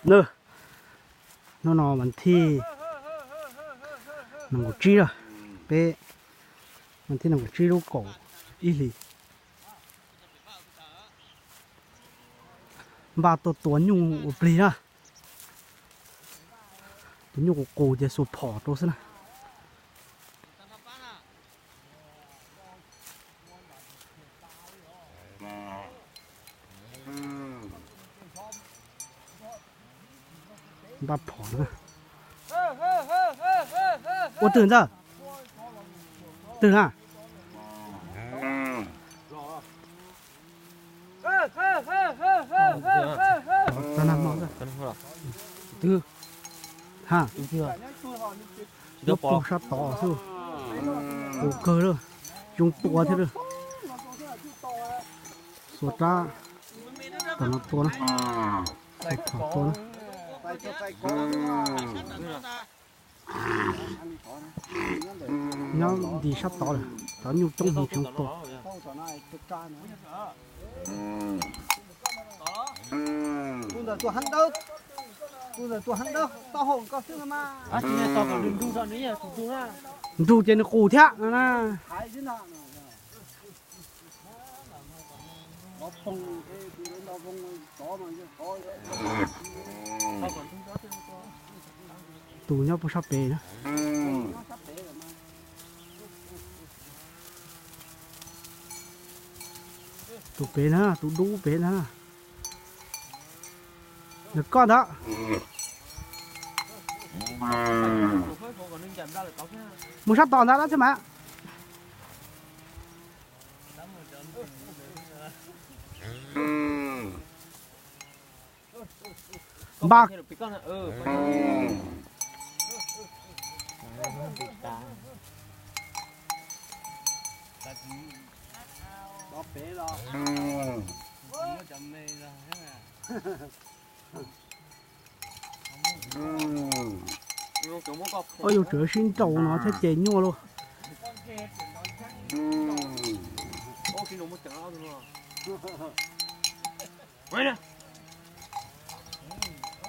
Nws, hnub no vas thib nees nkaum tsib lawm, peb vas thib nees nkaum tsib lub kaum ib hlis. Npaj tuaj tua nyuj ua plig na. Tus nyuj qus qus ces xuas phom rau xwb na. Npaj phom na. Ua twg ntxawg? Twg na? Twg? Ha, nyob puag sab tod xwb. Tus kawg lawm, zoo tua thiab lawm. Xuas rab tom no tua na, xuas phom tua na. Nyob nti sab tod lawm, cov nyuj coob heev tsis zoo tua. Nrug ces nws qus thiab no na. Tus nyob puag sab pem na. Tus pem na, tus dub pem na. Nws koj ntawd. Mus sab tod ntawd dab tsi mas. Npaj. Ua yus tseem sib nraus no thiab ces nyuaj lauj.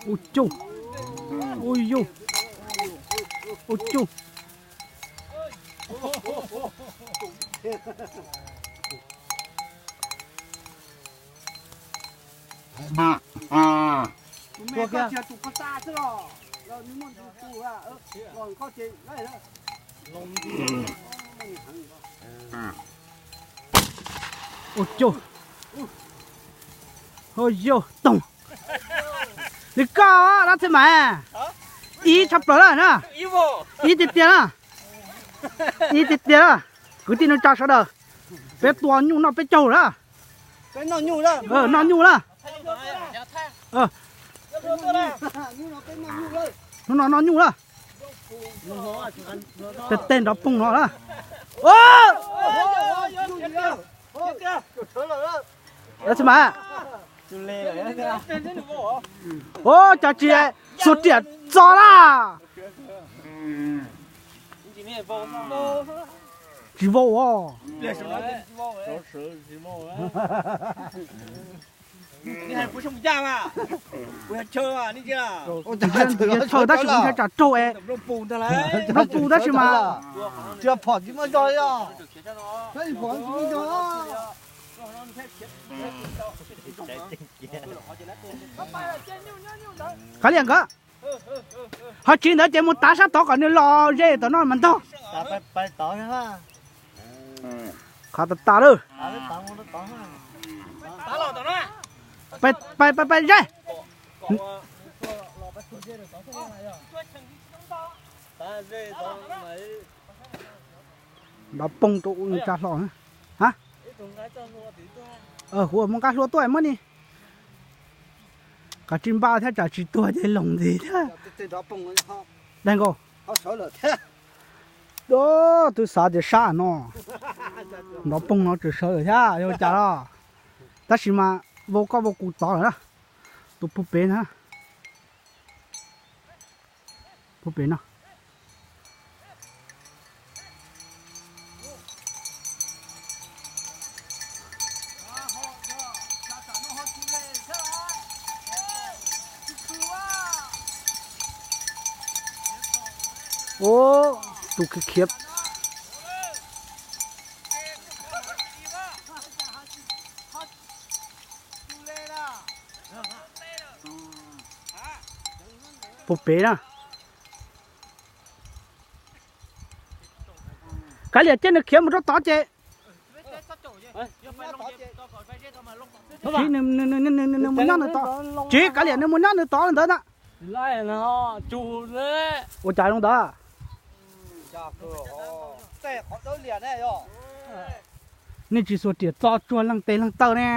Ua cuj, ua yus, ua cuj. Ua cuj, ua yus toog. Nws koj dab tsi mas, ib tshaj plaws na, ib tiag tiag na, ib tiag tiag na. Kwv tij neej tsa sawv daws, peb tua nyuj noj peb caug na. Noj nyuj na. Hnub no noj nyuj na. Tej tej nrov poog no na. Dab tsi mas, ua cas tsis xuas riam txo na. Tsis vau os. Nws tshaw tab sis kuv ntshaw tsam raug es, nplooj pus tab sis mas. Qhov liam nkawd, ho tsis ntawd ces mus tav sab tod kom nws los ze tom no mas ntog. Qhov tas tas lawm. Pais pais pais ze. Nrov poog rau ua tsa hlo. Ha, kuv mus nqa hlua tuaj muab ni. Kav tsij npaj thiab tsam tsis tuag ces loos ntxiv thiab. Daig nkaus. Twb xav tias sab no, nrov poog no tsis sawv lawm thiab yog cas los. Tab sis mas vau koj vau kuv tod lawm na. Tus puag pem na. Puag pem no. Ub, tus khiav khiav puag pem na. Kav liam, cia nws khiav mus rau tod ces. Tsis, nws mus nyob nws tod. Tsis, kav liam, nws mus nyob nws tod ntawd na. Ua cas zoo ntawd? Nej tsis xuas riam txo tsuag leej tes leej taw ne.